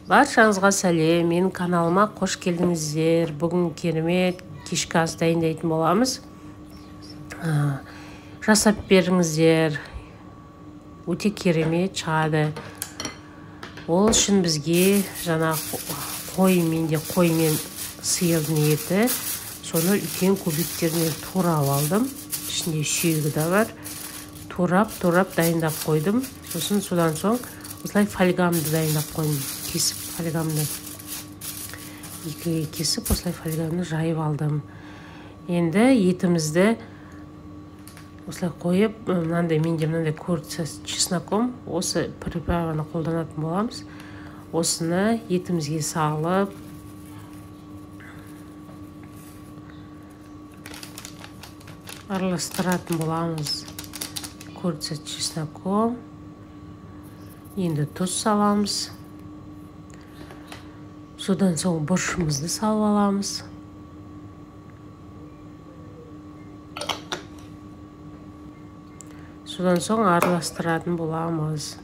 Баршаңызға сәлем, менің каналыма қош келдіңіздер. Бүгін керемет кешкі ас дайындайтын боламыз. Жасап беріңіздер. Өте керемет шығады. Ол үшін бізге жаңа қой, менде қой мен сиырдың еті, соны үлкен кубиктеріне турап алдым. Ішінде сүйегі де бар. Турап дайындап қойдым. Сосын содан соң осылай фольгамды дайындап қойдым. Кесіп фольгамды екіге кесіп осылай фольгамды жайып алдым. Енді етімізді осылай қойып, мынандай менде мынандай курица с чесноком, осы приправаны қолданатын боламыз. Осыны етімізге салып араластыратын боламыз. Курица с чесноком. Енді тұз саламыз. Содан соң бұрышымызды салып аламыз. Содан соң араластыратын боламыз.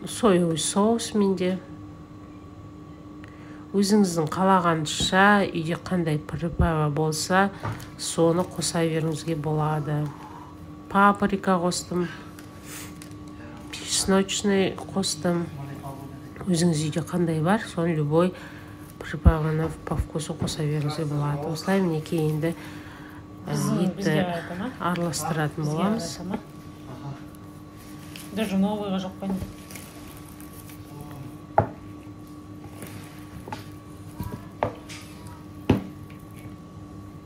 Соевый соус менде. Өзіңіздің қалағанша, үйде қандай приправа болса, соны қоса беруіңізге болады. Паприка қостым, чесночный қостым. Өзіңіз үйде қандай бар, соны любой приправаны по вкусу қоса беруіңізге болады. Осылай мінекей енді етті араластыратын боламыз. Даже новыйға жоқ па?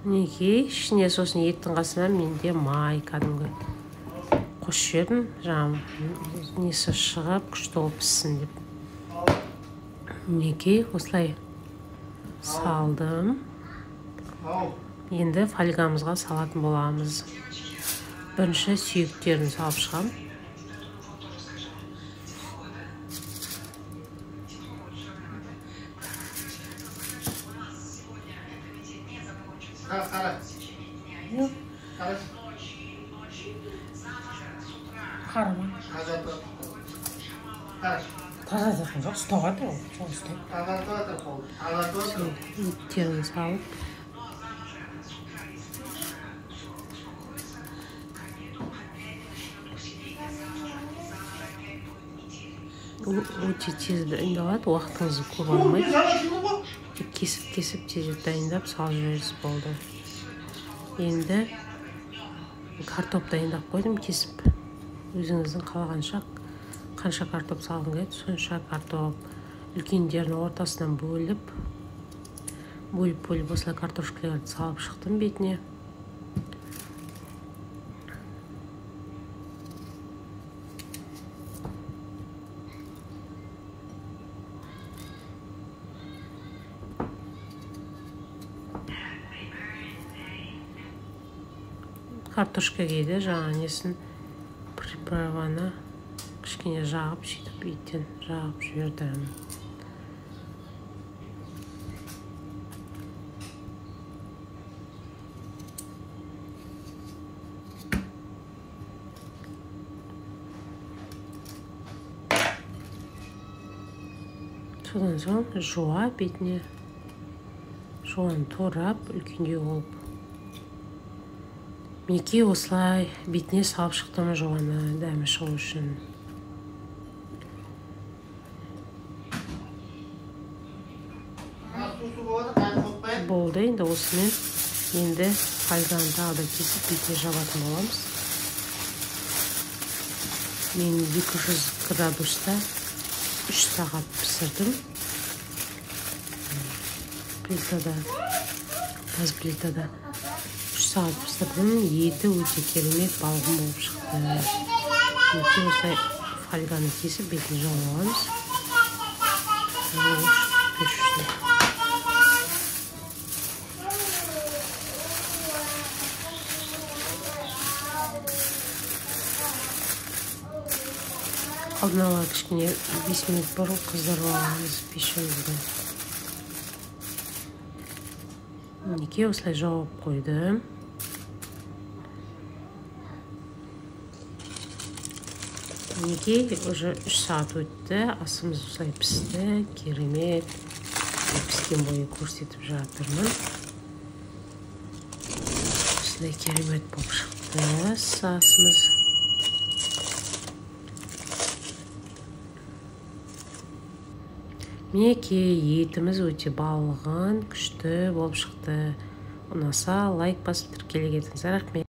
Мінекей ішіне сосын еттің қасына менде май кәдімгі қосып жібердім, жаңағы несі шығып күшті болып піссін деп. Мінекей осылай салдым. Енді фольгамызға салатын боламыз. Бірінші сүйектерін салып шығамын. Қарама. Таза жатқан жоқ, ұстауға тұр ол. Сол ұстайды. Еттерін салып. Өте тез дайындалады, уақытыңызды көп алмайды. Тек кесіп-кесіп тез дайындап салып жібересіз болды. Енді картоп дайындап қойдым кесіп. Өзіңіздің қалағанша қанша картоп салғың келеді, сонша картоп. Үлкендерін ортасынан бөліп осылай картошкаларды салып шықтым бетіне. Картошка кейде жаңа несін приправаны кішкене жағып, сөйтіп еттен жағып жібердім. Содан соң жуа бетіне, жуаны турап үлкендеу болып. Мінекей осылай бетіне салып шықтым жуаны дәмі шығу үшін. Болды, енді осымен енді фольганы тағы да кесіп бетіне жабатын боламыз. Мен 200 градуста 3 сағат пісірдім. Плитада, газ плитада 3 сағат пісірдім. Еті өте керемет балғын болып шықты. Мінекей осылай фольганы кесіп бетіне жауып аламыз. Алдын ала кішкене 5 минут бұрын қыздырып аламыз пешімізді. Мінекей осылай жауып қойдым. Мінекей, уже 3 сағат өтті, асымыз осылай пісті, керемет. Піскен бойы көрсетіп жатырмын. Осындай керемет болып шықты асымыз. Мінекей, етіміз өте балғын, күшті болып шықты. Ұнаса лайк басып тіркеле кетіңіз. Рахмет.